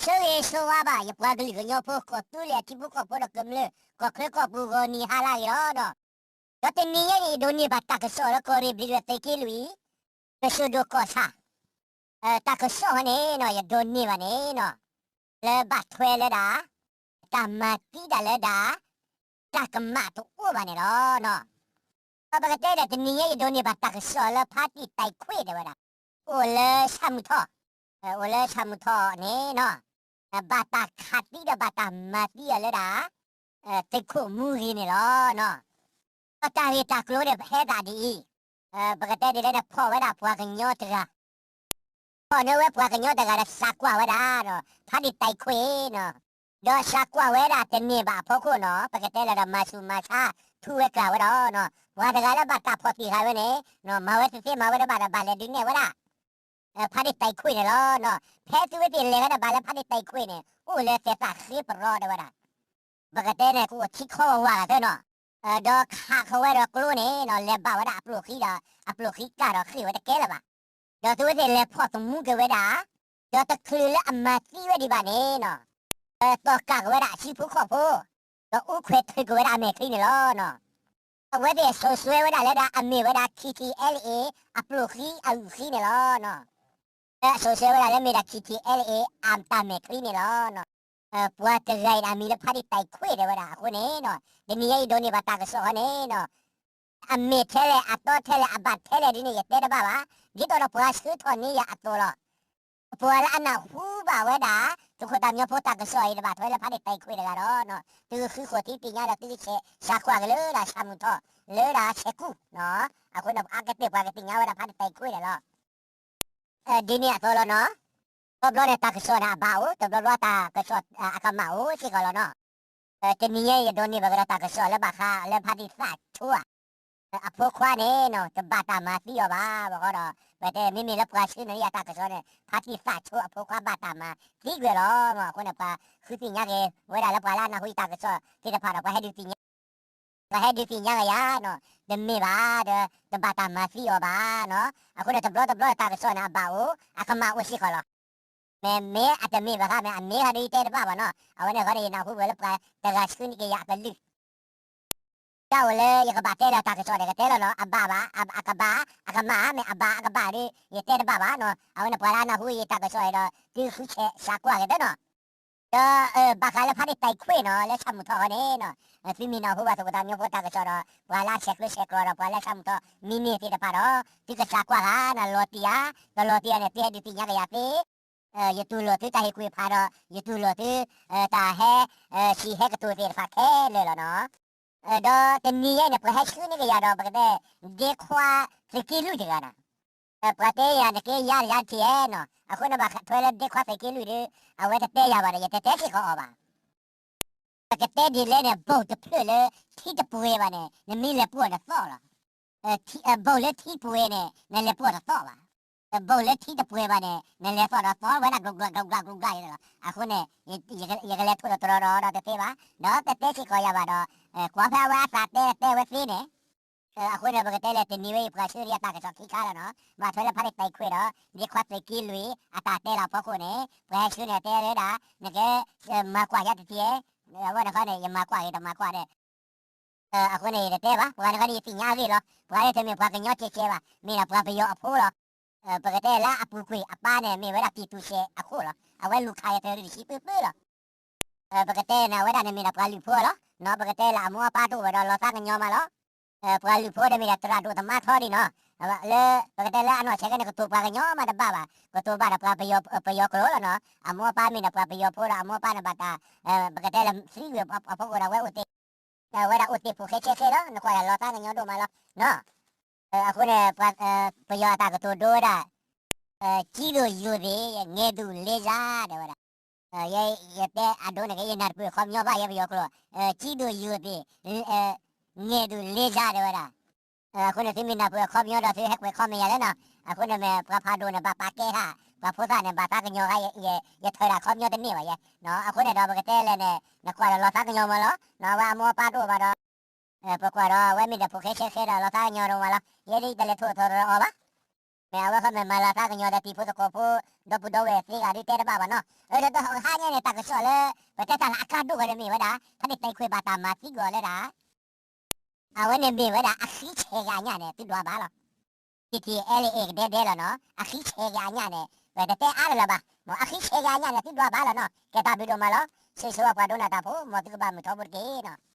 ဆၢဂ့ၤဆၢဝါဘၣ် ယပှၤကလုာ်ကညီဖိ ကီၢ်သူလ့ၤအထံဖိကီၢ်ဖိဒီးကမျၢၢ် ကီၢ်ချၢကီၢ်ပူၤဂီၤနံၤဟါလၢအဂ့ၤလီၤဒီး, ဒီးတနံၤညါအံၤ ယဒိးန့ၢ်ဘၣ်တၢ်ကစီၣ်လၢကီၢ်ရ့ၣ်ဘျံးဒွဲၣ်သုးက့လွံၢ် ကၠိၤဒိၣ်ကီၢ်ဆၣ် တၢ်ကစီၣ်န့ၣ် ယဒိးန့ၢ်ဘၣ်န့ၣ် လၢဘၣ်ထွဲလၢဒၣ် တၢ်မၤသံတၢ်လၢဒၣ် တၢ်ကမၣ်တအိၣ်ဘၣ်န့ၣ်လီၤ. ဒီးပကတဲဒီးတနံၤညါ ယဒိးန့ၢ်ဘၣ်တၢ်ကစီၣ်လၢဖါတံၢ်တံခွ့တဲဝဲဒၣ် အိၣ်လၢဆၣ်မုၢ်ထီၣ်, အိၣ်လၢဆၣ်မုၢ်ထီၣ်န့ၣ် ဘၣ်တၢ်ခးသံဒီးဘၣ်တၢ်မၤသံအီၤလၢဒၣ် သုးခိၣ်မူဂ့ၤန့ၣ်လီၤ. ဒီးတၢ်ဂ့ၢ်တၢ်ကျိၤန့ၣ် ဟဲသးဒ်အံၤ, ပကတဲဒ်လဲၣ်န့ၣ် ဖီၣ်ဝဲဒၣ်ပှၤကညီတဂၤ ဖီၣ်န့ၢ်ဝဲပှၤကညီတဂၤဒီး စးကွၢ်ဝဲဒၣ်ဒီး ဖါတံၢ်တံခွ့နီၤ, ဒီးစးကွၢ်ဝဲဒၣ်တန့ၢ်ဘၣ်အဖီခိၣ်နီၤ ပကတဲလၢဒီးမၤဆူၣ်မၤဆါ ထူဝဲကျၢ်ဝဲဒီးနီၤ ပှၤတဂၤလၢဘၣ်တၢ်ဖီၣ်တံၢ်ဃာ်ဝဲန့ၣ် မၤဝဲသ့သ့မၤဝဲတဘၣ်ဒီး ဘၣ်လဲၤဒုးနဲၣ်ဝဲဒၣ် ဖါတံၢ်တံခွ့န့ၣ်လီၤ. ဖဲသုဝဲသ့ၣ်လဲၤဝဲဒၣ်ဘၣ်လၢဖါတံၢ်တံခွ့န့ၣ် အိၣ်လၢသဲးသးဃ့ပရီတဲဝဲဒၣ် ပကတဲန့ၣ် ကအိၣ်ထံခီဝါဂၤသၢနီၤ, ဒီးခးဃီၤဝဲဒီးကျိန့ၣ်နီၤ လဲၤဘၣ်ဝဲဒၣ်အပျိၢ်ဃံဒီး အပျိၢ်ဃံကၢ်ဒီးဃ့ၢ်ဝဲတကဲလၢၤဘၣ်. ဒီးသုဝဲသ့ၣ်လဲၤဖီၣ်သမူက့ၤဝဲဒၣ်, ဒီးတချုးလၢအမၤသံဝဲဒံးဘၣ်န့ၣ်နီၤ, သီၣ်ကၢ်က့ၤဝဲဒၣ်အဆံဖိကီၢ်ဖိ, ဒီးအူခွဲးထုးက့ၤဝဲဒၣ်အမဲာ်ချံန့ၣ်လီၤ. အဝဲသ့ၣ်စိာ်ဆှၢဝဲဒၣ်လၢဒၣ်အမ့ၢ်ဝဲဒၣ် K T L A အပျိၢ်ဃံအဂုာ်ဃံန့ၣ်လီၤ. လၢအစိာ်ဆှၢဝဲဒၣ်လၢမ့ၢ်ဒၣ် K T L A အတၢ်မဲာ်ချံန့ၣ်လီၤ. ပှၤတဂၤအံၤန့ၣ် အမံၤလၢဖါတံၢ်တံခွ့တဲဝဲဒၣ်အဃိန့ၣ်နီၤ, တနံၤညါအံၤဒိးန့ၢ်ဘၣ်တၢ်ကစီၣ်ဃီန့ၣ်နီၤ, အမ့ၢ်ထဲလဲၣ် အတီထဲလဲၣ် အဘၣ်ထဲလဲၣ်ဒ်န့ၣ် ယတဲတဘၣ်ဘၣ်, ဒ်သိးဒီးပှၤဆှၢထီၣ်န့ၢ်ယၤအသိးလီၤ. ပှၤလၢအနၢ်ဟူဘၣ်ဝဲဒၣ် သုးခိၣ်သးမံဖိတၢ်ကစီၣ်အံၤ တဘၣ်ထွဲလၢဖါတံၢ်တံခွ့တဂၤဒီး, သုဃုဃိၣ်ထံသ့ၣ်ညါဒီးသုဆဲးစးကွၢ်က့ၤလၢဒၣ်ဆၣ်မုၢ်ထီၣ် လၢဒၣ်ဆဲးကူၣ်, အဃိန့ၣ် အါကတၢၢ်ပှၤကသ့ၣ်ညါဝဲဒၣ်ဖါတံၢ်တံခွ့န့ၣ်လီၤ. ဒ်န့ၣ်အသိးလီၤနီၤ, တဘျီဘျီန့ၣ် တၢ်ကစီၣ်န့ၣ်အဘၣ်အိၣ်, တဘျီဘျီတၢ်ကစီၣ်အကမၣ်အိၣ်စ့ၢ်ကီးလီၤနီၤ. တနံၤညါအံၤ ယဒိးန့ၢ်ဘၣ်ကဒီးတၢ်ကစီၣ်လၢဘၣ်ဃးလၢဖါတံၢ်သးဆိဧါ, အဖိခွါန့ၣ်နီၤ တဘၣ်တၢ်မၤသံအီၤဘၣ်, ဘၣ်ဃီဒီး ပတဲမ့မ့ၢ်လၢပှၤဆှၢန့ၢ်ယၤတၢ်ကစီၣ်န့ၣ် ဖါတံၢ်သးဆိအဖိခွါဘၣ်တၢ်မၤသံကွံာ်လီၤ. အဃိန့ၣ် ပှၤဃုသ့ၣ်ညါက့ၤဝဲဒၣ်လၢပှၤလၢအနၢ်ဟူယတၢ်ကစီၣ်သ့ၣ်တဖၣ်ဒီး ပှၤဟဲဒုးသ့ၣ်ညါ ပှၤဟဲဒုးသ့ၣ်ညါကယၤနီၤ, တမ့ၢ်ဘၣ်ဒီး တဘၣ်တၢ်မၤသံအီၤဘၣ်နီၤ. အဃိန့ၣ် တဘျီတဘျီတၢ်ကစီၣ်န့ၣ် အဘၣ်အိၣ် အကမၣ်အိၣ်စ့ၢ်ကီးလီၤ. မ့ၢ်မ့ၢ်အတမ့ၢ်ဘၣ်ခါ မ့ၢ်အမ့ၢ်ခါဒီးယတဲတဘၣ်ဘၣ်နီၤ. အဝဲန့ၣ်ဃီန့ၣ် ယနၢ်ဟူဝဲလၢပှၤတဂၤဆှၢန့ၢ်က့ၤယၤအကလုၢ် တၢ်အိၣ်လၢယကဘၣ်တဲလီၤတၢ်ကစီၣ်ဒီးကတဲလီၤနီၤ, အဘၣ်ဘၣ်, အကဘၣ်, အကမၣ်, မ့ၢ်အဘၣ်အကဘၣ်ဒီး ယတဲတဘၣ်ဘၣ်နီၤ. အဝဲန့ၣ်ပှၤလၢအနၢ်ဟူယတၢ်ကစီၣ်အံၤဒီး သုဃုဆဲးစးကွၢ်က့ၤသၢနီၤ. ဒီးဘၣ်ဃးလၢဖါတံၢ်တံခွ့နီၤ လၢဆၣ်မုၢ်ထီၣ်ဃီန့ၣ်နီၤ, သုမ့ၢ်နၢ်ဟူဘၣ်သုးခိၣ်သးမံဖိတၢ်ကစီၣ်ဒီး ပှၤလၢအဆဲးကျၢဆဲးကျိးဒီး ပှၤလၢဆၣ်မုၢ်ထီၣ်မံၤန့ၢ်သ့ၣ်တဖၣ်ဒီး သုကစးကွၢ်ဂၤနီၤ, လီၤတံၢ်ဧါ, တလီၤတံၢ်ဧါန့ၣ် သုဟဲဒုးသ့ၣ်ညါကယၤသ့ ယတူၢ်လိာ်သုတၢ်ဟ့ၣ်ကူၣ်ဟ့ၣ်ဖးဒီး ယတူၢ်လိာ်သု တၢ်ဟဲ ဆံးဟဲကတိၤသ့ၣ်တဖၣ်ခဲလၢာ်လီၤနီၤ. ဒီးတနံၤညါအံၤန့ၣ် ပှၤဟဲဆှၢန့ၢ်ကယၤဒီး ပကတဲ ဒ့ခွါသုးက့လွံၢ်တဂၤနီၤ. ပှၤတဲယၤနကဲယါတယါတထံၣ်ဧဲနီၤ, အဃိန့ၣ်ဘၣ်ထွဲလၢဒ့ခွါသုးက့လွံၢ်ဒီး အဝဲတတဲယၤဘၣ်ဒီး ယတတဲစ့ၢ်ကီးအီၤဘၣ်. ပကတဲဒ်လဲၣ်န့ၣ် ဘီၣ်တဖျၢၣ်လၢ ထံတပှဲၤဘၣ်န့ၣ် နမ့ၢ်လဲၤပိာ်နသီၣ်လီၤ. ဘီၣ်လၢထံပှဲၤန့ၣ် နလဲၤပိာ်တသီၣ်ဘၣ်. ဘီၣ်လၢထံတပှဲၤဘၣ်န့ၣ် နလဲၤသီၣ်ဒီးသီၣ်ဝဲဒၣ် ကျိၤကျိၤကျိၤကျိၤကျိၤကျိၤလီၤ. အဃိန့ၣ် ယကလဲၤထိၣ်သတြီၤဒီးတသ့ဘၣ်, ဒီးတတဲစ့ၢ်ကီးယၤဘၣ်ဒီး ကွၢ်ဖဲအဝဲအသးတဲတဲဝဲသ့န့ၣ် အဃိန့ၣ် ပကတဲလဲၣ် တနံၤဝဲအံၤပှၤဆှၢယၤတၢ်ကစီၣ်ခံခါလီၤနီၤ, ဘၣ်ထွဲလၢဖါတံၢ်တံခွ့ဒီး ဒ့ခွါသုးက့လွံၢ် အတၢ်တဲလီၤအဖီခိၣ်န့ၣ် ပှၤဟဲဆှၢန့ၣ်တဲဝဲဒၣ် နကဲ မၤကွၢ်ယါတထံၣ်ဧဲ, အဝဲန့ၣ်ဃီန့ၣ် ယမၤကွၢ်ဂ့ၤတမၤကွၢ်ဒီး အဃိန့ၣ် ယတတဲဘၣ်, ပှၤန့ၣ်ဃီန့ၣ် ယသ့ၣ်ညါအဂ့ၢ်လီၤ. ပှၤန့ၣ်တမ့ၢ်ပှၤကညီကဲကဲဘၣ်, မ့ၢ်ဒၣ်ပှၤပယီၤအဖိလီၤ. ပကတဲလၢအပူၤကွံာ်အပၢ်န့ၣ် မ့ၢ်ဝဲဒၣ် ပြည်သူ့စစ် အခိၣ်လီၤ. အဝဲလူၤခးယၤတရံးတဆံပၢၢ်ပၢၢ်လီၤ. ပကတဲန့ၣ် အဝဲဒၣ်န့ၣ်မ့ၢ်ဒၣ်ပှၤလုၢ်ဖိလီၤ. နီၤ ပကတဲလၢအမိၢ်အပၢ်တအိၣ်ဘၣ်ဒီးလီၤသးကညီၤမးလီၤ. ပှၤလုၢ်ဖိဒီးမ့ၢ်ဒၣ်သရၣ်ဒိၣ်သမါထီဒ်နီၤ, လၢ ပကတဲလၢအနီၢ်ဆဲးခဲန့ၣ် ကတိၤပှၤကညီမးတဘၣ်ဘၣ်, ကတိၤဘၣ်ဒီးပှၤပယီၤကျိာ်လီၤနီၤ. အမိၢ်အပၢ်မ့ၢ်ဒၣ်ပှၤပယီၤဖိဒီး အမိၢ်အပၢ်န့ၣ်ဘၣ်တၢ် ပကတဲလၢ သံဝံၤအဖီခိၣ်ဒီး အဝဲအိၣ်တ့ၢ် အဝဲဒၣ်အိၣ်တ့ၢ်ဖိၣ်ဃဲဆဲးဃဲလီၤ, နကွၢ်ဒၣ်လီၤသးကညီၤဒိၣ်မးလီၤ. နီၤ အဃိန့ၣ် ပယီၤအတၢ်ကတိၤဒိဝဲဒၣ် ကြီးသူယိုသေ ငယ်သူလေးစား တဲဝဲဒၣ်, ယတဲအဒိန့ၣ်က့ ယနၢ်တပၢၢ်အခီပညီဘၣ် ယဲပယီၤကျိာ်, ကြီးသူယိုသေ ငယ်သူလေးစား တဲဝဲဒၣ်. အဃိန့ၣ် သုမ့ၢ်နၢ်ပၢၢ်အခီပညီဒီး သုဟဲကွဲးခီမ့ၢ်ယၤလၢနီၤ. အဃိန့ၣ်မ့ၢ်ပှၤဖးဒိၣ်န့ၣ် ဘၣ်ပာ်ကဲဟး, ပှၤဖိသၣ်န့ၣ် ဘၣ်သးကညီၤဂၤ, ယထၢၣ်ဒၣ်ခီပညီတန့ၢ်ဘၣ်ယဲ. အဃိန့ၣ်ဒီး ပကတဲလဲၣ်န့ၣ် နကွၢ်ဒီးလီၤသးကညီၤမးလီၤ. အဝဲအမိၢ်အပၢ်တအိၣ်ဘၣ်ဒီး ပကွၢ်ဒီးအဝဲမ့ၢ်ဒၣ်ဖိၣ်ဃဲဆဲးဃဲဒီး လီၤသးကညီၤဒိၣ်မးလီၤ. ယဲဒ်အံၤ တလဲၤထိၣ်သတြီၤအီၤဘၣ်. မ့ၢ်အဝဲဃီမ့ၢ်မၤလီၤသးကညီၤဒီးတံၤဖိသကိးဖိ ဒီပုၢ်ဒီဝဲၢ်သ့ၣ်ဂၤဒုးတဲတဘၣ်ဘၣ်နီၤ. အဝဲဒၣ်ဟါညါန့ၣ် တၢ်ကစီၣ်လၢ ပတဲတၢ်လၢအကါဒိၣ်ဝဲဒီးမ့ၢ်ဝဲဒၣ် ဖဲန့ၣ်တဲခွဲးဘၣ်တၢ်မၤသံကွံာ်အီၤလၢဒၣ် အဝဲန့ၣ်မ့ၢ်ဝဲဒၣ်အဃံဆဲးဂၤအညၣ်န့ၣ် သုဒွးဘၣ်လီၤ. က့ထံအဲလ့အ့ၣ်ကဒဲဒဲလီၤနီၤ, အဃံဆဲးဂၤအညၣ်န့ၣ် ပတတဲအါလၢၤလီၤဘၣ်, မ့ၢ်အဃံဆဲးဂၤအညၣ်န့ၣ် သုဒွးဘၣ်လီၤနီၤ. ကဲတၢ်ဘျုးဒိၣ်မးလီၤ. ဆၢဂ့ၤဆၢဝါပှၤဒိကနၣ်တၢ်ဖိ မ်သုကဘၣ်မုာ်ထီဘိတက့ၢ်နီၤ.